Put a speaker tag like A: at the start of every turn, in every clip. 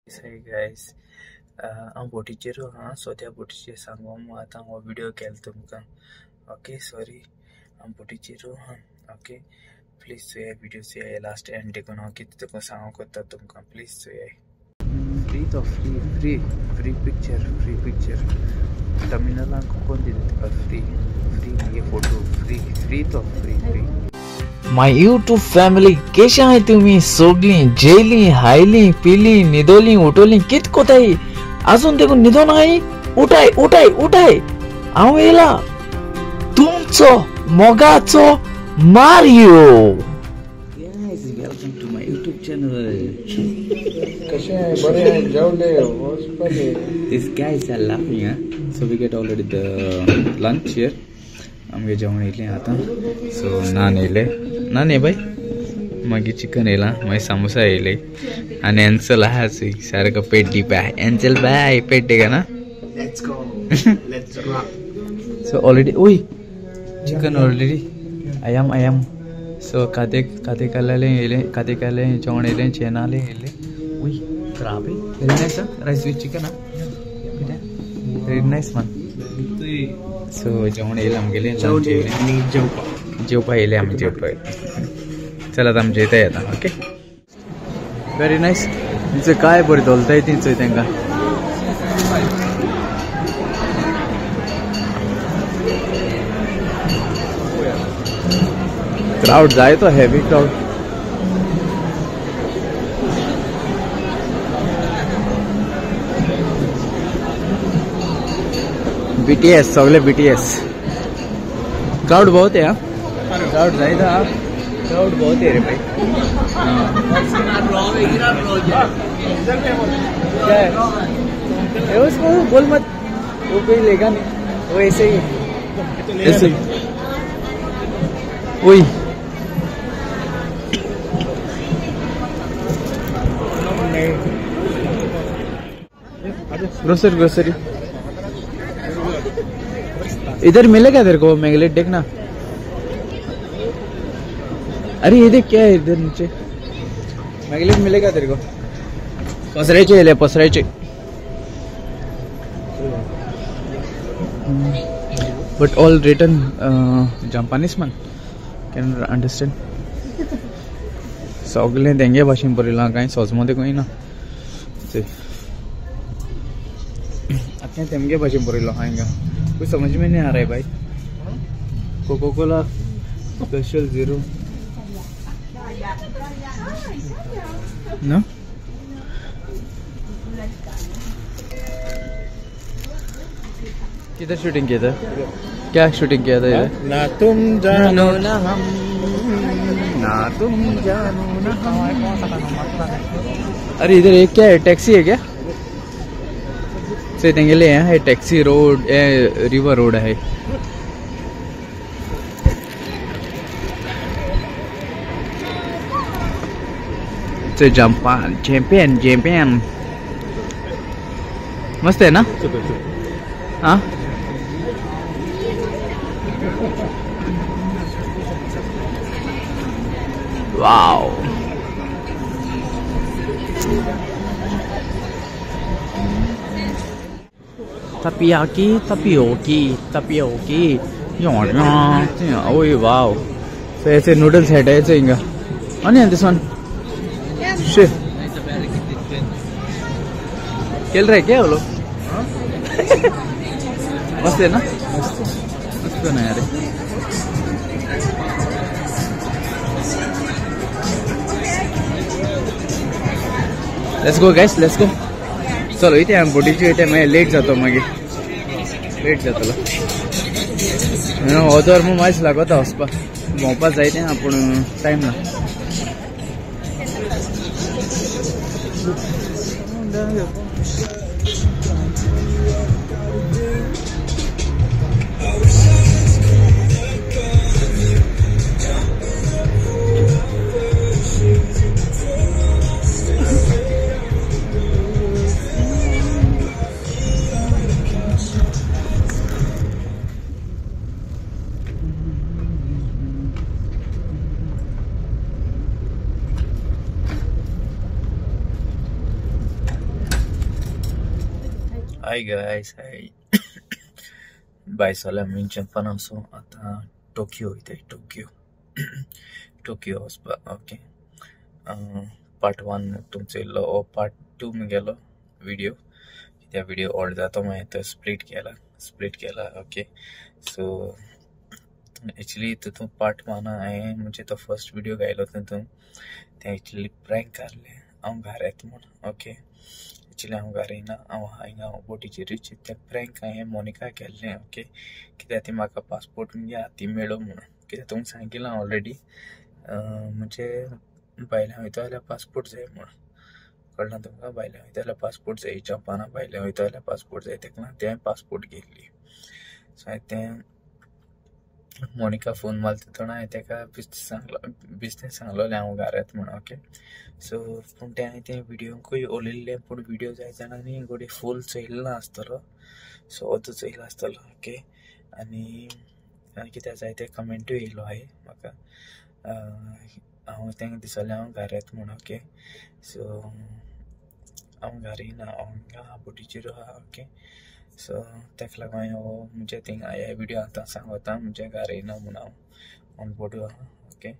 A: Hey guys, हांव बोटीचेर आहा सद्या. बोटीचेर सांगो आतां हो व्हिडिओ केलो तुमकां. ओके सॉरी, हांव बोटीचेर आहा. ओके प्लीज चोया व्हिडिओ चोया लास्ट एंड देखून हांव कितें तुका सांगूंक कोत्ता तुमकां. प्लीज चोया. फ्री तो free free free picture free picture टर्मिनलाक कोण दिता तुका फ्री फ्री मागीर फोटो फ्री फ्री तो free free.
B: My YouTube family, केशे आहाय तुमी सोगलीं जेयलीं हायलीं पिलीं न्हिदोलीं उठोलीं कित कोताय? आजून देखून न्हिदोन आहाय? उठाय उठाय उठाय, हांव येयला तुमचो मोगाचो Mario.
A: Guys, welcome to my YouTube channel.
C: कशें बरें जेवले वचपाचें.
A: These guys are laughing, huh? So we get already the lunch here. आमगे जेवण येयलें आतां. सो नान येयले, नान ये बाय, मागीर चिकन येयलां, मागीर सामोसा येयले आनी एन्सल आहा सारको पेड्डी बाय, एन्सल बाय पेड्डे का ना.
C: Let's go, let's rock.
A: So already ओय चिकन ऑलरेडी आयाम आयाम. सो काते काते काल्याले येयले, काते काले जेवण येयलें, चेनाले येयले. उय grabe, very nice rice with chicken. Very nice man. So जेवण येयलें आमगेलें, जेवपा येयलें आमी, जेवपा. चल आतां आमी जेयताय आतां. Okay very nice. तेंचे काय बरें धोलताय ती चोय तेंकां. क्राउड जाय तो हेवी क्राउड. बीटीएस सगळे बीटीएस. क्राउड बहुत है. क्राउड जायदा, क्राउड बहुत है रे भाई. क्या है उसको बोल मत, वो कोई लेगा नहीं, वो ऐसे ही ऐसे वही. ग्रोसरी ग्रोसरी इधर मिलेगा तेरे को मैगलेट, देखना. अरे ये देख क्या है इधर नीचे, मैगलेट मिलेगा तेरे को. पसरायचे ले, पसरायचे. But all written Japanese man, can understand. सगळें तेंगे भाशेन बरयलां, कांय सोजमो देखून ना. आतां तेमगे भाशेन बरयलो आहा हिंगा, कुछ समझ में नहीं आ रहा है भाई. कोको कोला स्पेशल जीरो ना. किधर शूटिंग किया था? क्या शूटिंग किया था इधर?
C: ना तुम जानो
A: ना हम, ना तुम जानो ना हम. अरे इधर एक क्या है, टैक्सी है क्या? से तेंगेले है टैक्सी रोड, रिवर रोड है. से जापान चैंपियन चैंपियन मस्त है ना. हाँ वाओ. तपियाकी तपियोकी तपियोकी ओए वाओ. So ऐसे नूडल्स है ऐसे हिंगा. अनियन this one shit खेल रहे क्या वो लोग? मस्त है ना, मस्त ना यार. Let's go guys, let's go. चलो इथे आमी बोटीचे इथे मागीर लेट जातो, मागीर लेट जातलो. ओदर मग मातशें लागता वचपाक, भोंवपाक जाय तें पूण टायम ना. हाय गायस, हाय बाय सोल्या आमी जपान आसो आतां टोकियो वयताय, टोकियो टोकियो वचपाक। ओके, पार्ट 1 तुमचो येयल्लो, हो पार्ट 2 मुगेलो व्हिडियो, कित्याक व्हिडियो ऑड जाता मागीर तो स्प्लीट केला, स्प्लीट केला। ओके, सो एक्चुली तितून पार्ट 1 हांवें म्हणजे तो फर्स्ट व्हिडियो घायलो तितून तें एक्चुली प्रँक काडलें हांव घरा येता म्हूण। ओके, एक्चुली हांव घरा येना, हांव हिंगा बोटीचेरूच तें प्रँक हांवें मोनिका केल्लें। ओके, कित्याक ती म्हाका पासपोर्ट मुगे हाती मेळो म्हणून, कित्याक तुमकां सांगिल्लां ऑलरेडी म्हणजे भायल्यान वयता जाल्यार पासपोर्ट जाय म्हणून, कळ्ळां तुमकां? भायल्यान वयता जाल्यार पासपोर्ट जाय, जपाना भायल्यान वयता जाल्यार पासपोर्ट जाय, तेका लागून तें पासपोर्ट घेतली। सो हांवें तें मोनिका फोन मारता तेन्ना हांवें तेका सांगलो, बिजनेस सांगलोलें हांव घरा येता म्हणून। ओके, सो पूण तें हांवें तें व्हिडियोकूय उलयल्लें, पूण व्हिडियो जाय जाणांनी घोडये फूल चोयलो ना आसतलो, सो अर्दो चोयलो आसतलो। ओके, आनी कित्याक जाय ते कमेंटूय येयलो आहाय म्हाका, हांव तांकां दिसलें हांव घरा येता म्हणून। ओके, सो हांव घरा येना, हांव हिंगा बोटीचेर आहा। ओके, सो ताका लागून हांवें हो म्हणजे थिंगा हे व्हिडियो आतां सांगता म्हणजे घरा येना म्हूण हांव ऑन बोर्ड आहा। ओके,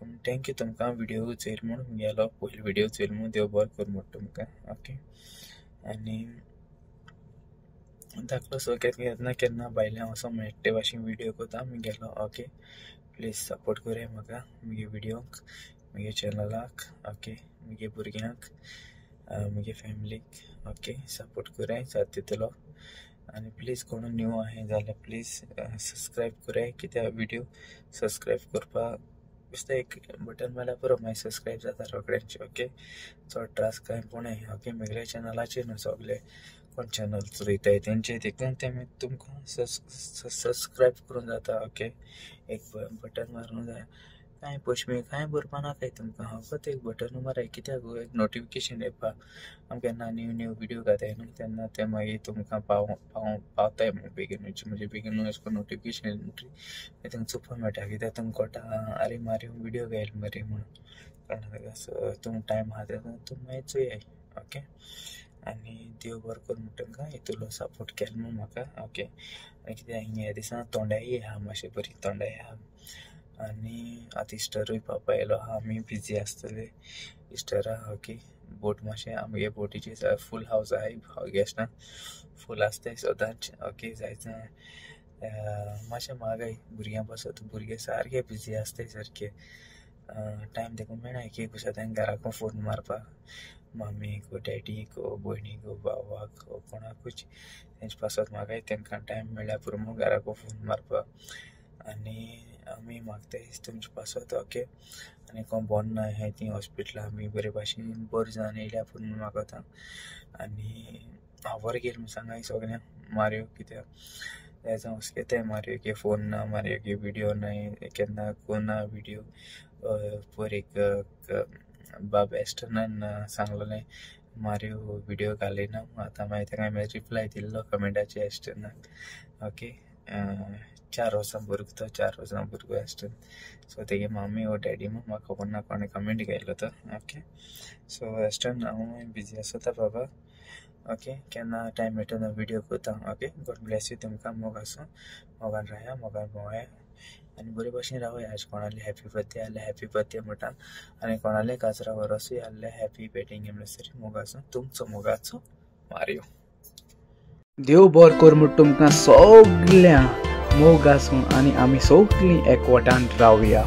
A: पूण thank you तुमकां व्हिडियो चोयल म्हूण, मुगेलो पयलो व्हिडियो चोयल म्हूण, देव बरो करूं म्हणटा तुमकां। ओके, आनी धाकलो सो केन्ना केन्ना भायल्यान वचोन मेळटा ते भाशेन व्हिडियो करता मुगेलो। ओके, प्लीज सपोर्ट कराय म्हाका, मुगे व्हिडियोक, मुगे चॅनलाक, ओके, मुगे भुरग्यांक, मुगे फॅमिलीक। ओके, सपोर्ट कराय जाता तितलो। आनी प्लीज कोण न्यू आहाय जाल्यार प्लीज सबस्क्रायब कराय, कित्याक व्हिडियो सबस्क्रायब करपाक बेश्टें एक बटन मारल्यार पुरो, मागीर सबस्क्रायब जाता रोखडेंच। ओके, चड त्रास कांय पळोवनाय। ओके, मुगेल्या चॅनलाचेर न्हू सगळे कोण चॅनल चलयताय तेंचे देखून ते तुमकां सबस्क्रायब करूंक जाता। ओके, एक बटन मारूंक जाय, कांय पयशे कांय बरोवपा नाकाय तुमकां, फकत एक बटन माराय, कित्याक एक नोटिफिकेशन येवपा आमकां केन्ना न्यू न्यू व्हिडियो घाताय न्हू तेन्ना ते मागीर तुमकां पावताय म्हूण बेगीनूच, म्हणजे बेगीनूच अशें करून नोटिफिकेशन मागीर तुमकां चोवपाक मेळटा, कित्याक तुमकां कळटा आरे मारयो व्हिडियो घायल मरे म्हणून, कळ्ळें? सो तुमकां टायम आहा तेन्ना तुमी मागीर चोयाय। ओके, आनी देव बरो करूं म्हणटा तुमकां, हितूलो सपोर्ट केलो म्हूण म्हाका। ओके, आनी कित्याक ह्या दिसा तोंडाय आहा मातशें बरी तोंडाय आहा, आनी आतां इस्टरूय पावपा येयलो आहा, आमी बिजी आसतले इस्टरा। ओके, बोट मातशें आमगे बोटीचे फूल हावस आहाय, गेस्टां फूल आसताय सदांच। ओके, जायत मातशें मागाय भुरग्यां पासत, भुरगे सारके बिजी आसताय सारके, टायम देखून मेळना एक एक दिसा तांकां घराकून फोन मारपाक, मम्मीक डॅडीक भयणीक भावाक कोणाकूच तेंचे पासत म्हाकाय तांकां टायम मेळ्ळ्यार पुरो म्हूण घराकून फोन मारपाक। आनी आमी मागताय तुमचे पासत। ओके, आनी कोण बरो ना आहाय तीं हॉस्पिटलां आमी बरे भाशेन बरें जावन येयल्या पूण म्हूण मागता। आनी हांव बरें केलें म्हूण सांगाय सगळ्यांक मारयो, कित्याक जाय जावं हुस्केताय मारयो की फोन ना, मारयो की व्हिडियो नाय, केन्ना कोन्ना व्हिडियो। पयर एक बाब एस्टनान सांगलेलें मारयो व्हिडियो घालिना, आतां मागीर ताका हांवें रिप्लाय दिल्लो कमेंटाचेर एस्टनाक। ओके, 4 वर्सां भुरगो तो, 4 वर्सां भुरगो एस्टन, सो तेगे मम्मी वो डॅडी म्हूण म्हाका खबर ना कोणें कमेंट केल्लो तो। ओके, सो एस्टन हांव बिजी आसता बाबा। ओके, केन्ना टायम मेळटा तेन्ना व्हिडियो करता। ओके, गॉड ब्लेस you तुमकां, मोग आसूं, मोगान राया, मोगान भोंवाया, आनी बरे भाशेन रावया। आज कोणाले हॅपी बर्थडे आहल्यार हॅपी बर्थडे म्हणटा, आनी कोणाले काजरा वरसूय आहल्यार हॅपी वेडिंग एनिवर्सरी। मोग आसूं, तुमचो मोगाचो मारयो।
B: देव बरो करूं म्हूण तुमकां सगळ्यांक मोग आसूं आनी आमी सगळीं एकवटान रावया।